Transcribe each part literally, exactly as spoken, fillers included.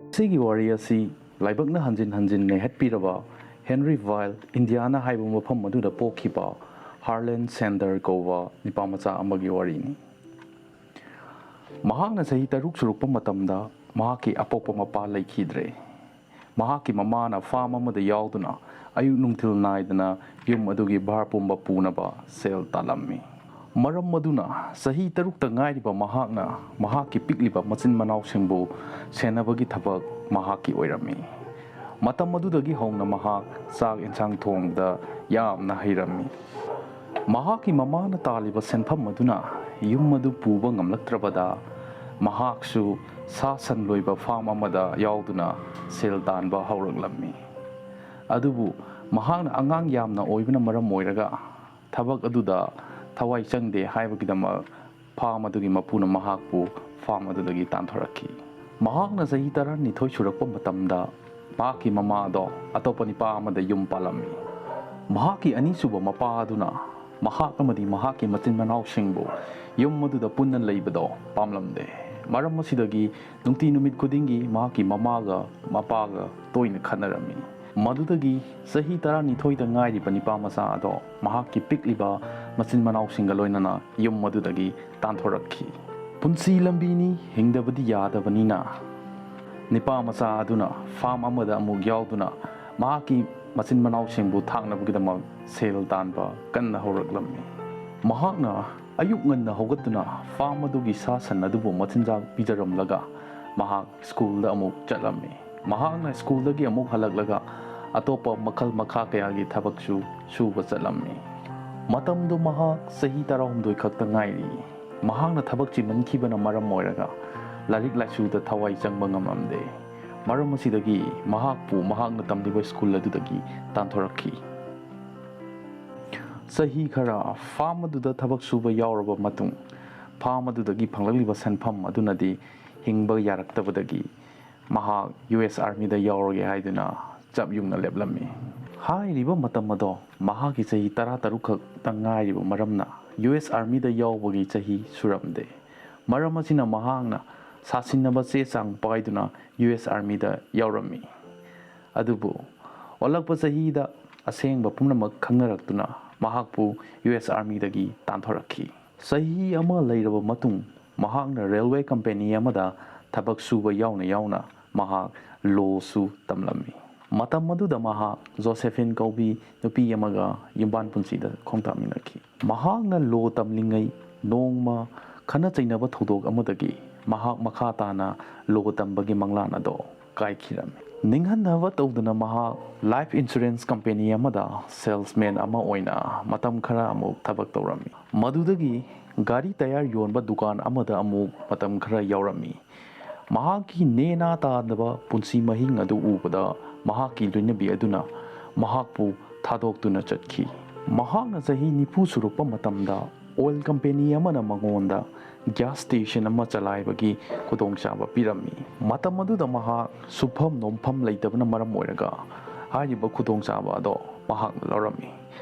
ꯁꯤꯒꯤ ꯋꯥꯔꯤ ꯑꯁꯤ ꯂꯥꯏꯕꯛꯅ ꯍꯟꯖꯤꯟ ꯍꯟꯖꯤꯟ ꯅꯩꯍꯠꯄꯤꯔꯕ ꯍꯦꯟꯔꯤ ꯚꯥꯏꯜ, ꯏꯟꯗꯤꯌꯥꯅꯥ ꯍꯥꯏꯕ ꯃꯐꯝ ꯑꯗꯨꯗ ꯄꯣꯛꯈꯤꯕ ꯍꯥꯔꯂꯦꯟ ꯁꯦꯟꯗꯔ ꯀꯧꯕ ꯅꯤꯄꯥꯃꯆꯥ ꯑꯃꯒꯤ ꯋꯥꯔꯤꯅꯤ꯫ ꯃꯍꯥꯛꯅ ꯆꯍꯤ ꯇꯔꯨꯛ ꯁꯨꯔꯛꯄ ꯃꯇꯝꯗ ꯃꯍꯥꯛꯀꯤ ꯑꯄꯣꯛꯄ ꯃꯄꯥ ꯂꯩꯈꯤꯗ꯭ꯔꯦ꯫ ꯃꯍꯥꯛꯀꯤ ꯃꯃꯥꯅ ꯐꯥꯔꯝ ꯑꯃꯗ ꯌꯥꯎꯗꯨꯅ ꯑꯌꯨꯛ ꯅꯨꯡꯊꯤꯜ ꯅꯥꯏꯗꯅ ꯌꯨꯝ ꯑꯗꯨꯒꯤ ꯚꯥꯔ ꯄꯨꯝꯕ ꯄꯨꯅꯕ ꯁꯦꯜ ꯇꯥꯜꯂꯝꯃꯤ꯫ ꯃꯔꯝ ꯑꯗꯨꯅ ꯆꯍꯤ ꯇꯔꯨꯛꯇ ꯉꯥꯏꯔꯤꯕ ꯃꯍꯥꯛꯅ ꯃꯍꯥꯛꯀꯤ ꯄꯤꯛꯂꯤꯕ ꯃꯆꯤꯟ ꯃꯅꯥꯎꯁꯤꯡꯕꯨ ꯁꯦꯟꯅꯕꯒꯤ ꯊꯕꯛ ꯃꯍꯥꯛꯀꯤ ꯑꯣꯏꯔꯝꯃꯤ꯫ ꯃꯇꯝ ꯑꯗꯨꯗꯒꯤ ꯍꯧꯅ ꯃꯍꯥꯛ ꯆꯥꯛ ꯌꯦꯟꯁꯥꯡ ꯊꯣꯡꯕꯗ ꯌꯥꯝꯅ ꯍꯩꯔꯝꯃꯤ꯫ ꯃꯍꯥꯛꯀꯤ ꯃꯃꯥꯅ ꯇꯥꯜꯂꯤꯕ ꯁꯦꯟꯐꯝ ꯑꯗꯨꯅ ꯌꯨꯝ ꯑꯗꯨ ꯄꯨꯕ ꯉꯝꯂꯛꯇ꯭ꯔꯕꯗ, ꯃꯍꯥꯛꯁꯨ ꯁꯥ ꯁꯟ ꯂꯣꯏꯕ ꯐꯥꯔꯝ ꯑꯃꯗ ꯌꯥꯎꯗꯨꯅ ꯁꯦꯜ ꯇꯥꯟꯕ ꯍꯧꯔꯛꯂꯝꯃꯤ꯫ ꯑꯗꯨꯕꯨ ꯃꯍꯥꯛꯅ ꯑꯉꯥꯡ ꯌꯥꯝꯅ ꯑꯣꯏꯕꯅ ꯃꯔꯝ ꯑꯣꯏꯔꯒ ꯊꯕꯛ ꯑꯗꯨꯗ ꯊꯋꯥꯏ ꯆꯪꯗꯦ ꯍꯥꯏꯕꯒꯤꯗꯃꯛ ꯐꯥꯔꯝ ꯑꯗꯨꯒꯤ ꯃꯄꯨꯅ ꯃꯍꯥꯛꯄꯨ ꯐꯥꯔꯝ ꯑꯗꯨꯗꯒꯤ ꯇꯥꯟꯊꯣꯔꯛꯈꯤ꯫ ꯃꯍꯥꯛꯅ ꯆꯍꯤ ꯇꯔꯥꯅꯤꯊꯣꯏ ꯁꯨꯔꯛꯄ ꯃꯇꯝꯗ ꯃꯍꯥꯛꯀꯤ ꯃꯃꯥꯗꯣ ꯑꯇꯣꯞꯄ ꯅꯨꯄꯥ ꯑꯃꯗ ꯌꯨꯝ ꯄꯥꯜꯂꯝꯃꯤ꯫ ꯃꯍꯥꯛꯀꯤ ꯑꯅꯤꯁꯨꯕ ꯃꯄꯥ ꯑꯗꯨꯅ ꯃꯍꯥꯛ ꯑꯃꯗꯤ ꯃꯍꯥꯛꯀꯤ ꯃꯆꯤꯟ ꯃꯅꯥꯎꯁꯤꯡꯕꯨ ꯌꯨꯝ ꯑꯗꯨꯗ ꯄꯨꯟꯅ ꯂꯩꯕꯗꯣ ꯄꯥꯝꯂꯝꯗꯦ꯫ ꯃꯔꯝ ꯑꯁꯤꯗꯒꯤ ꯅꯨꯡꯇꯤ ꯅꯨꯃꯤꯠ ꯈꯨꯗꯤꯡꯒꯤ ꯃꯍꯥꯛꯀꯤ ꯃꯃꯥꯒ ꯃꯄꯥꯒ ꯇꯣꯏꯅ ꯈꯠꯅꯔꯝꯃꯤ꯫ ꯃꯗꯨꯗꯒꯤ ꯆꯍꯤ ꯇꯔꯥꯅꯤꯊꯣꯏꯗ ꯉꯥꯏꯔꯤꯕ ꯅꯤꯄꯥ ꯃꯆꯥ ꯑꯗꯣ ꯃꯍꯥꯛꯀꯤ ꯄꯤꯛꯂꯤꯕ ꯃꯆꯤꯟ ꯃꯅꯥꯎꯁꯤꯡꯒ ꯂꯣꯏꯅꯅ ꯌꯨꯝ ꯑꯗꯨꯗꯒꯤ ꯇꯥꯟꯊꯣꯔꯛꯈꯤ꯫ ꯄꯨꯟꯁꯤ ꯂꯝꯕꯤꯅꯤ, ꯍꯤꯡꯗꯕꯗꯤ ꯌꯥꯗꯕꯅꯤꯅ ꯅꯤꯄꯥ ꯃꯆꯥ ꯑꯗꯨꯅ ꯐꯥꯔꯝ ꯑꯃꯗ ꯑꯃꯨꯛ ꯌꯥꯎꯗꯨꯅ ꯃꯍꯥꯛꯀꯤ ꯃꯆꯤꯟ ꯃꯅꯥꯎꯁꯤꯡꯕꯨ ꯊꯥꯛꯅꯕꯒꯤꯗꯃꯛ ꯁꯦꯜ ꯇꯥꯟꯕ ꯀꯟꯅ ꯍꯧꯔꯛꯂꯝꯃꯤ꯫ ꯃꯍꯥꯛꯅ ꯑꯌꯨꯛ ꯉꯟꯅ ꯍꯧꯒꯠꯇꯨꯅ ꯐꯥꯔꯝ ꯑꯗꯨꯒꯤ ꯁꯥ ꯁꯟ ꯑꯗꯨꯕꯨ ꯃꯆꯤꯟꯖꯥꯛ ꯄꯤꯖꯔꯝꯂꯒ ꯃꯍꯥꯛ ꯁ꯭ꯀꯨꯜꯗ ꯑꯃꯨꯛ ꯆꯠꯂꯝꯃꯤ꯫ ꯃꯍꯥꯛꯅ ꯁ꯭ꯀꯨꯜꯗꯒꯤ ꯑꯃꯨꯛ ꯍꯜꯂꯛꯂꯒ ꯑꯇꯣꯞꯄ ꯃꯈꯜ ꯃꯈꯥ ꯀꯌꯥꯒꯤ ꯊꯕꯛꯁꯨ ꯁꯨꯕ ꯆꯠꯂꯝꯃꯤ꯫ ꯃꯇꯝꯗꯨ ꯃꯍꯥꯛ ꯆꯍꯤ ꯇꯔꯥꯍꯨꯝꯗꯣꯏ ꯈꯛꯇ ꯉꯥꯏꯔꯤ꯫ ꯃꯍꯥꯛꯅ ꯊꯕꯛ ꯆꯤꯟꯃꯟꯈꯤꯕꯅ ꯃꯔꯝ ꯑꯣꯏꯔꯒ ꯂꯥꯏꯔꯤꯛ ꯂꯥꯏꯁꯨꯗ ꯊꯋꯥꯏ ꯆꯪꯕ ꯉꯝꯂꯝꯗꯦ꯫ ꯃꯔꯝ ꯑꯁꯤꯗꯒꯤ ꯃꯍꯥꯛꯄꯨ ꯃꯍꯥꯛꯅ ꯇꯝꯂꯤꯕ ꯁ꯭ꯀꯨꯜ ꯑꯗꯨꯗꯒꯤ ꯇꯥꯟꯊꯣꯔꯛꯈꯤ꯫ ꯆꯍꯤ ꯈꯔ ꯐꯥꯔꯝ ꯑꯗꯨꯗ ꯊꯕꯛ ꯁꯨꯕ ꯌꯥꯎꯔꯕ ꯃꯇꯨꯡ, ꯐꯥꯔꯝ ꯑꯗꯨꯗꯒꯤ ꯐꯪꯂꯛꯂꯤꯕ ꯁꯦꯟꯐꯝ ꯑꯗꯨꯅꯗꯤ ꯍꯤꯡꯕ ꯌꯥꯔꯛꯇꯕꯗꯒꯤ ꯃꯍꯥꯛ ꯌꯨ ꯑꯦꯁ ꯑꯥꯔꯃꯤꯗ ꯌꯥꯎꯔꯒꯦ ꯍꯥꯏꯗꯨꯅ ꯆꯞ ꯌꯨꯡꯅ ꯂꯦꯞꯂꯝꯃꯤ꯫ ꯍꯥꯏꯔꯤꯕ ꯃꯇꯝ ꯑꯗꯣ ꯃꯍꯥꯛꯀꯤ ꯆꯍꯤ ꯇꯔꯥꯇꯔꯨꯛ ꯈꯛꯇ ꯉꯥꯏꯔꯤꯕ ꯃꯔꯝꯅ ꯌꯨ ꯑꯦꯁ ꯑꯥꯔꯃꯤꯗ ꯌꯥꯎꯕꯒꯤ ꯆꯍꯤ ꯁꯨꯔꯝꯗꯦ꯫ ꯃꯔꯝ ꯑꯁꯤꯅ ꯃꯍꯥꯛꯅ ꯁꯥꯁꯤꯟꯅꯕ ꯆꯦ ꯆꯥꯡ ꯄꯥꯏꯗꯨꯅ ꯌꯨ ꯑꯦꯁ ꯑꯥꯔꯃꯤꯗ ꯌꯥꯎꯔꯝꯃꯤ꯫ ꯑꯗꯨꯕꯨ ꯑꯣꯜꯂꯛꯄ ꯆꯍꯤꯗ ꯑꯁꯦꯡꯕ ꯄꯨꯝꯅꯃꯛ ꯈꯪꯅꯔꯛꯇꯨꯅ ꯃꯍꯥꯛꯄꯨ ꯌꯨ ꯑꯦꯁ ꯑꯥꯔꯃꯤꯗꯒꯤ ꯇꯥꯟꯊꯣꯔꯛꯈꯤ꯫ ꯆꯍꯤ ꯑꯃ ꯂꯩꯔꯕ ꯃꯇꯨꯡ ꯃꯍꯥꯛꯅ ꯔꯦꯜꯋꯦ ꯀꯝꯄꯦꯅꯤ ꯑꯃꯗ ꯊꯕꯛ ꯁꯨꯕ ꯌꯥꯎꯅ ꯌꯥꯎꯅ ꯃꯍꯥꯛ ꯂꯣꯁꯨ ꯇꯝꯂꯝꯃꯤ꯫ ꯃꯇꯝ ꯑꯗꯨꯗ ꯃꯍꯥꯛ ꯖꯣꯁꯦꯐꯤꯟ ꯀꯧꯕꯤ ꯅꯨꯄꯤ ꯑꯃꯒ ꯌꯨꯝꯕꯥꯟ ꯄꯨꯟꯁꯤꯗ ꯈꯣꯡꯗꯥꯃꯤꯟꯅꯈꯤ꯫ ꯃꯍꯥꯛꯅ ꯂꯣ ꯇꯝꯂꯤꯉꯩ ꯅꯣꯡꯃ ꯈꯠꯅ ꯆꯩꯅꯕ ꯊꯧꯗꯣꯛ ꯑꯃꯗꯒꯤ ꯃꯍꯥꯛ ꯃꯈꯥ ꯇꯥꯅ ꯂꯣ ꯇꯝꯕꯒꯤ ꯃꯪꯂꯥꯟ ꯑꯗꯣ ꯀꯥꯏꯈꯤꯔꯝꯃꯤ꯫ ꯅꯤꯡꯍꯟꯅꯕ ꯇꯧꯗꯅ ꯃꯍꯥꯛ ꯂꯥꯏꯐ ꯏꯟꯁꯨꯔꯦꯟꯁ ꯀꯝꯄꯦꯅꯤ ꯑꯃꯗ ꯁꯦꯜꯁꯃꯦꯟ ꯑꯃ ꯑꯣꯏꯅ ꯃꯇꯝ ꯈꯔ ꯑꯃꯨꯛ ꯊꯕꯛ ꯇꯧꯔꯝꯃꯤ꯫ ꯃꯗꯨꯗꯒꯤ ꯒꯥꯔꯤ ꯇꯌꯥꯔ ꯌꯣꯟꯕ ꯗꯨꯀꯥꯟ ꯑꯃꯗ ꯑꯃꯨꯛ ꯃꯇꯝ ꯈꯔ ꯌꯥꯎꯔꯝꯃꯤ꯫ ꯃꯍꯥꯛꯀꯤ ꯅꯦꯅꯥ ꯇꯥꯗꯕ ꯄꯨꯟꯁꯤ ꯃꯍꯤꯡ ꯑꯗꯨ ꯎꯕꯗ ꯃꯍꯥꯛꯀꯤ ꯂꯣꯏꯅꯕꯤ ꯑꯗꯨꯅ ꯃꯍꯥꯛꯄꯨ ꯊꯥꯗꯣꯛꯇꯨꯅ ꯆꯠꯈꯤ꯫ ꯃꯍꯥꯛꯅ ꯆꯍꯤ ꯅꯤꯐꯨ ꯁꯨꯔꯛꯄ ꯃꯇꯝꯗ ꯑꯣꯏꯜ ꯀꯝꯄꯦꯅꯤ ꯑꯃꯅ ꯃꯉꯣꯟꯗ ꯒ꯭ꯌꯥꯁ ꯁ꯭ꯇꯦꯁꯟ ꯑꯃ ꯆꯂꯥꯏꯕꯒꯤ ꯈꯨꯗꯣꯡꯆꯥꯕ ꯄꯤꯔꯝꯃꯤ꯫ ꯃꯇꯝ ꯑꯗꯨꯗ ꯃꯍꯥꯛ ꯁꯨꯐꯝ ꯅꯣꯝꯐꯝ ꯂꯩꯇꯕꯅ ꯃꯔꯝ ꯑꯣꯏꯔꯒ ꯍꯥꯏꯔꯤꯕ ꯈꯨꯗꯣꯡꯆꯥꯕ ꯑꯗꯣ ꯃꯍꯥꯛꯅ ꯂꯧꯔꯝꯃꯤ꯫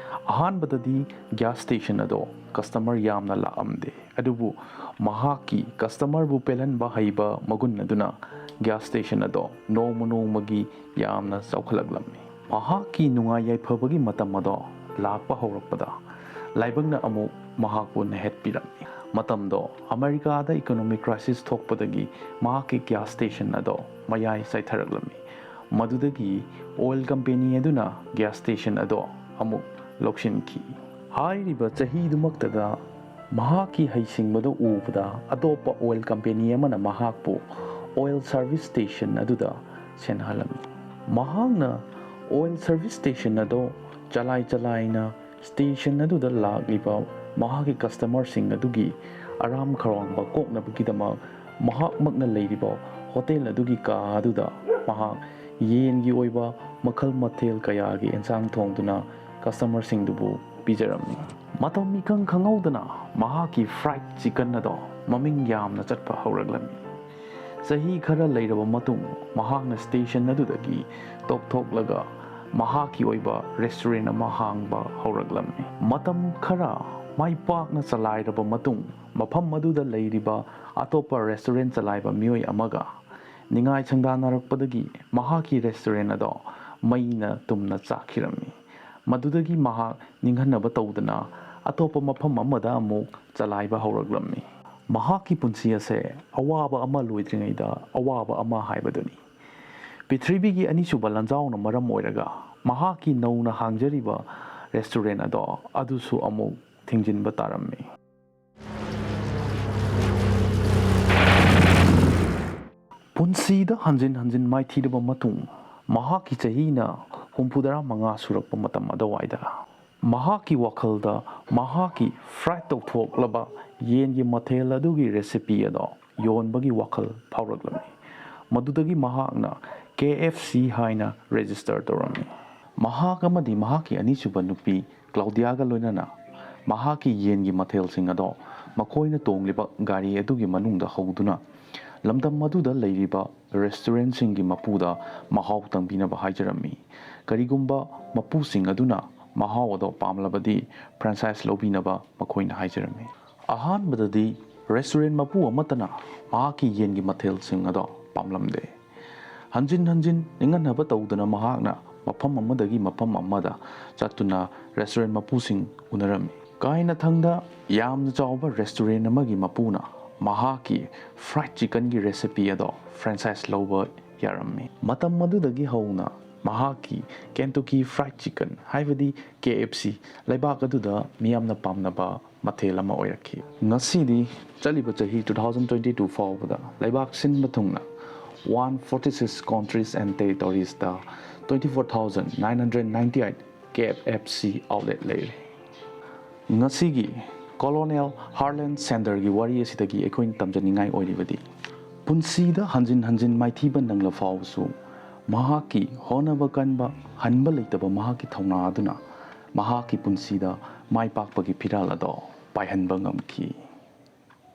ꯑꯍꯥꯟꯕꯗꯗꯤ ꯒ꯭ꯌꯥꯁ ꯁ꯭ꯇꯦꯁꯟ ꯑꯗꯣ ꯀꯁꯇꯃꯔ ꯌꯥꯝꯅ ꯂꯥꯛꯑꯝꯗꯦ꯫ ꯑꯗꯨꯕꯨ ꯃꯍꯥꯛꯀꯤ ꯀꯁꯇꯃꯔꯕꯨ ꯄꯦꯜꯍꯟꯕ ꯍꯩꯕ ꯃꯒꯨꯟ ꯑꯗꯨꯅ ꯒ꯭ꯌꯥꯁ ꯁ꯭ꯇꯦꯁꯟ ꯑꯗꯣ ꯅꯣꯡꯃ ꯅꯣꯡꯃꯒꯤ ꯌꯥꯝꯅ ꯆꯥꯎꯈꯠꯂꯛꯂꯝꯃꯤ꯫ ꯃꯍꯥꯛꯀꯤ ꯅꯨꯡꯉꯥꯏ ꯌꯥꯏꯐꯕꯒꯤ ꯃꯇꯝ ꯑꯗꯣ ꯂꯥꯛꯄ ꯍꯧꯔꯛꯄꯗ ꯂꯥꯏꯕꯛꯅ ꯑꯃꯨꯛ ꯃꯍꯥꯛꯄꯨ ꯅꯩꯍꯠꯄꯤꯔꯝꯃꯤ꯫ ꯃꯇꯝꯗꯣ ꯑꯃꯦꯔꯤꯀꯥꯗ ꯏꯀꯣꯅꯣꯃꯤꯛ ꯀ꯭ꯔꯥꯏꯁꯤꯁ ꯊꯣꯛꯄꯗꯒꯤ ꯃꯍꯥꯛꯀꯤ ꯒ꯭ꯌꯥꯁ ꯁ꯭ꯇꯦꯁꯟ ꯑꯗꯣ ꯃꯌꯥꯏ ꯆꯥꯏꯊꯔꯛꯂꯝꯃꯤ꯫ ꯃꯗꯨꯗꯒꯤ ꯑꯣꯏꯜ ꯀꯝꯄꯦꯅꯤ ꯑꯗꯨꯅ ꯒ꯭ꯌꯥꯁ ꯁ꯭ꯇꯦꯁꯟ ꯑꯗꯣ ꯑꯃꯨꯛ ꯂꯧꯁꯤꯟꯈꯤ꯫ ꯍꯥꯏꯔꯤꯕ ꯆꯍꯤꯗꯨꯃꯛꯇꯗ ꯃꯍꯥꯛꯀꯤ ꯍꯩꯁꯤꯡꯕꯗꯨ ꯎꯕꯗ ꯑꯇꯣꯞꯄ ꯑꯣꯏꯜ ꯀꯝꯄꯦꯅꯤ ꯑꯃꯅ ꯃꯍꯥꯛꯄꯨ ꯑꯣꯏꯜ ꯁꯔꯚꯤꯁ ꯁ꯭ꯇꯦꯁꯟ ꯑꯗꯨꯗ ꯁꯦꯟꯅꯍꯜꯂꯝꯃꯤ꯫ ꯃꯍꯥꯛꯅ ꯑꯣꯏꯜ ꯁꯔꯚꯤꯁ ꯁ꯭ꯇꯦꯁꯟ ꯑꯗꯨ ꯆꯂꯥꯏ ꯆꯂꯥꯏꯅ ꯁ꯭ꯇꯦꯁꯟ ꯑꯗꯨꯗ ꯂꯥꯛꯂꯤꯕ ꯃꯍꯥꯛꯀꯤ ꯀꯁꯇꯃꯔꯁꯤꯡ ꯑꯗꯨꯒꯤ ꯑꯔꯥꯝ ꯈꯧꯔꯥꯡꯕ ꯀꯣꯛꯅꯕꯒꯤꯗꯃꯛ ꯃꯍꯥꯛꯃꯛꯅ ꯂꯩꯔꯤꯕ ꯍꯣꯇꯦꯜ ꯑꯗꯨꯒꯤ ꯀꯥ ꯑꯗꯨꯗ ꯃꯍꯥꯛ ꯌꯦꯟꯒꯤ ꯑꯣꯏꯕ ꯃꯈꯜ ꯃꯊꯦꯜ ꯀꯌꯥꯒꯤ ꯑꯦꯟꯁꯥꯡ ꯊꯣꯡꯗꯨꯅ ꯀꯁꯇꯃꯔꯁꯤꯡꯗꯨꯕꯨ ꯄꯤꯖꯔꯝꯃꯤ꯫ ꯃꯇꯝ ꯏꯈꯪ ꯈꯪꯍꯧꯗꯅ ꯃꯍꯥꯛꯀꯤ ꯐ꯭ꯔꯥꯏꯗ ꯆꯤꯀꯟ ꯑꯗꯣ ꯃꯃꯤꯡ ꯌꯥꯝꯅ ꯆꯠꯄ ꯍꯧꯔꯛꯂꯝꯃꯤ꯫ ꯆꯍꯤ ꯈꯔ ꯂꯩꯔꯕ ꯃꯇꯨꯡ ꯃꯍꯥꯛꯅ ꯁ꯭ꯇꯦꯁꯟ ꯑꯗꯨꯗꯒꯤ ꯇꯣꯛꯊꯣꯛꯂꯒ ꯃꯍꯥꯛꯀꯤ ꯑꯣꯏꯕ ꯔꯦꯁꯇꯨꯔꯦꯟ ꯑꯃ ꯍꯥꯡꯕ ꯍꯧꯔꯛꯂꯝꯃꯤ꯫ ꯃꯇꯝ ꯈꯔ ꯃꯥꯏ ꯄꯥꯛꯅ ꯆꯂꯥꯏꯔꯕ ꯃꯇꯨꯡ, ꯃꯐꯝ ꯑꯗꯨꯗ ꯂꯩꯔꯤꯕ ꯑꯇꯣꯞꯄ restaurant ꯆꯂꯥꯏꯕ ꯃꯤꯑꯣꯏ ꯑꯃꯒ ꯅꯤꯡꯉꯥꯏ ꯁꯪꯗꯥꯅꯔꯛꯄꯗꯒꯤ ꯃꯍꯥꯛꯀꯤ restaurant ꯑꯗꯣ ꯃꯩꯅ ꯇꯨꯝꯅ ꯆꯥꯛꯈꯤꯔꯝꯃꯤ꯫ ꯃꯗꯨꯗꯒꯤ ꯃꯍꯥꯛ ꯅꯤꯡꯍꯟꯅꯕ ꯇꯧꯗꯅ ꯑꯇꯣꯞꯄ ꯃꯐꯝ ꯑꯃꯗ ꯑꯃꯨꯛ ꯆꯂꯥꯏꯕ ꯍꯧꯔꯛꯂꯝꯃꯤ꯫ ꯃꯍꯥꯛꯀꯤ ꯄꯨꯟꯁꯤ ꯑꯁꯦ ꯑꯋꯥꯕ ꯑꯃ ꯂꯣꯏꯗ꯭ꯔꯤꯉꯩꯗ ꯑꯋꯥꯕ ꯑꯃ ꯍꯥꯏꯕꯗꯨꯅꯤ꯫ ꯄ꯭ꯔꯤꯊꯤꯕꯤꯒꯤ ꯑꯅꯤꯁꯨꯕ ꯂꯥꯟꯖꯥꯎꯅ ꯃꯔꯝ ꯑꯣꯏꯔꯒ ꯃꯍꯥꯛꯀꯤ ꯅꯧꯅ ꯍꯥꯡꯖꯔꯤꯕ restaurant ꯑꯗꯣ ꯑꯗꯨꯁꯨ ꯑꯃꯨꯛ ꯊꯤꯡꯖꯤꯟꯕ ꯇꯥꯔꯝꯃꯤ꯫ ꯄꯨꯟꯁꯤꯗ ꯍꯟꯖꯤꯟ ꯍꯟꯖꯤꯟ ꯃꯥꯏꯊꯤꯔꯕ ꯃꯇꯨꯡ, ꯃꯍꯥꯛꯀꯤ ꯆꯍꯤꯅ ꯍꯨꯝꯐꯨꯇꯔꯥ ꯃꯉꯥ ꯁꯨꯔꯛꯄ ꯃꯇꯝ ꯑꯗꯨꯋꯥꯏꯗ, ꯃꯍꯥꯛꯀꯤ ꯋꯥꯈꯜꯗ ꯃꯍꯥꯛꯀꯤ fried ꯇꯧꯊꯣꯛꯂꯕ ꯌꯦꯟꯒꯤ ꯃꯊꯦꯜ ꯑꯗꯨꯒꯤ recipe ꯑꯗꯣ ꯌꯣꯟꯕꯒꯤ ꯋꯥꯈꯜ ꯐꯥꯎꯔꯛꯂꯝꯃꯤ꯫ ꯃꯗꯨꯗꯒꯤ ꯃꯍꯥꯛꯅ K F C ꯍꯥꯏꯅ register ꯇꯧꯔꯝꯃꯤ꯫ ꯃꯍꯥꯛ ꯑꯃꯗꯤ ꯃꯍꯥꯛꯀꯤ ꯑꯅꯤꯁꯨꯕ ꯅꯨꯄꯤ ꯀ꯭ꯂꯥꯎꯗꯤꯌꯥꯒ ꯂꯣꯏꯅꯅ ꯃꯍꯥꯛꯀꯤ ꯌꯦꯟꯒꯤ ꯃꯊꯦꯜꯁꯤꯡ ꯑꯗꯣ ꯃꯈꯣꯏꯅ ꯇꯣꯡꯂꯤꯕ ꯒꯥꯔꯤ ꯑꯗꯨꯒꯤ ꯃꯅꯨꯡꯗ ꯍꯧꯗꯨꯅ ꯂꯝꯗꯝ ꯑꯗꯨꯗ ꯂꯩꯔꯤꯕ restaurantꯁꯤꯡꯒꯤ ꯃꯄꯨꯗ ꯃꯍꯥꯎ ꯇꯪꯕꯤꯅꯕ ꯍꯥꯏꯖꯔꯝꯃꯤ꯫ ꯀꯔꯤꯒꯨꯝꯕ ꯃꯄꯨꯁꯤꯡ ꯑꯗꯨꯅ ꯃꯍꯥꯎ ꯑꯗꯣ ꯄꯥꯝꯂꯕꯗꯤ franchise ꯂꯧꯕꯤꯅꯕ ꯃꯈꯣꯏꯅ ꯍꯥꯏꯖꯔꯝꯃꯤ꯫ ꯑꯍꯥꯟꯕꯗꯗꯤ restaurant ꯃꯄꯨ ꯑꯃꯠꯇꯅ ꯃꯍꯥꯛꯀꯤ ꯌꯦꯟꯒꯤ ꯃꯊꯦꯜꯁꯤꯡ ꯑꯗꯣ ꯄꯥꯝꯂꯝꯗꯦ꯫ ꯍꯟꯖꯤꯟ ꯍꯟꯖꯤꯟ ꯅꯤꯡꯍꯟꯅꯕ ꯇꯧꯗꯨꯅ ꯃꯍꯥꯛꯅ ꯃꯐꯝ ꯑꯃꯗꯒꯤ ꯃꯐꯝ ꯑꯃꯗ ꯆꯠꯇꯨꯅ restaurant ꯃꯄꯨꯁꯤꯡ ꯎꯅꯔꯝꯃꯤ꯫ ꯀꯥꯏꯅꯊꯪꯗ ꯌꯥꯝꯅ ꯆꯥꯎꯕ restaurant ꯑꯃꯒꯤ ꯃꯄꯨꯅ ꯃꯍꯥꯛꯀꯤ fried chickenꯒꯤ recipe ꯑꯗꯣ franchise ꯂꯧꯕ ꯌꯥꯔꯝꯃꯤ꯫ ꯃꯇꯝ ꯑꯗꯨꯗꯒꯤ ꯍꯧꯅ ꯃꯍꯥꯛꯀꯤ Kentucky Fried Chicken, ꯍꯥꯏꯕꯗꯤ K F C, ꯂꯩꯕꯥꯛ ꯑꯗꯨꯗ ꯃꯤꯌꯥꯝꯅ ꯄꯥꯝꯅꯕ ꯃꯊꯦꯜ ꯑꯃ ꯑꯣꯏꯔꯛꯈꯤ꯫ ꯉꯁꯤꯗꯤ ꯆꯠꯂꯤꯕ ꯆꯍꯤ two thousand twenty two ꯐꯥꯎꯕꯗ ꯂꯩꯕꯥꯛ ꯁꯤꯟꯕ ꯊꯨꯡꯅ one forty six countries and territoriesꯇ twenty four thousand nine hundred ninety eight K F C outlet ꯂꯩꯔꯦ꯫ ꯉꯁꯤꯒꯤ Colonel Harland Sanderꯒꯤ ꯋꯥꯔꯤ ꯑꯁꯤꯗꯒꯤ ꯑꯩꯈꯣꯏꯅ ꯇꯝꯖꯅꯤꯡꯉꯥꯏ ꯑꯣꯏꯔꯤꯕꯗꯤ, ꯄꯨꯟꯁꯤꯗ ꯍꯟꯖꯤꯟ ꯍꯟꯖꯤꯟ ꯃꯥꯏꯊꯤꯕ ꯅꯪꯂ ꯐꯥꯎꯕꯁꯨ, ꯃꯍꯥꯛꯀꯤ ꯍꯣꯠꯅꯕ ꯀꯟꯕ, ꯍꯟꯕ ꯂꯩꯇꯕ ꯃꯍꯥꯛꯀꯤ ꯊꯧꯅꯥ ꯑꯗꯨꯅ ꯃꯍꯥꯛꯀꯤ ꯄꯨꯟꯁꯤꯗ ꯃꯥꯏ ꯄꯥꯛꯄꯒꯤ ꯐꯤꯔꯥꯜ ꯑꯗꯣ ꯄꯥꯏꯍꯟꯕ ꯉꯝꯈꯤ꯫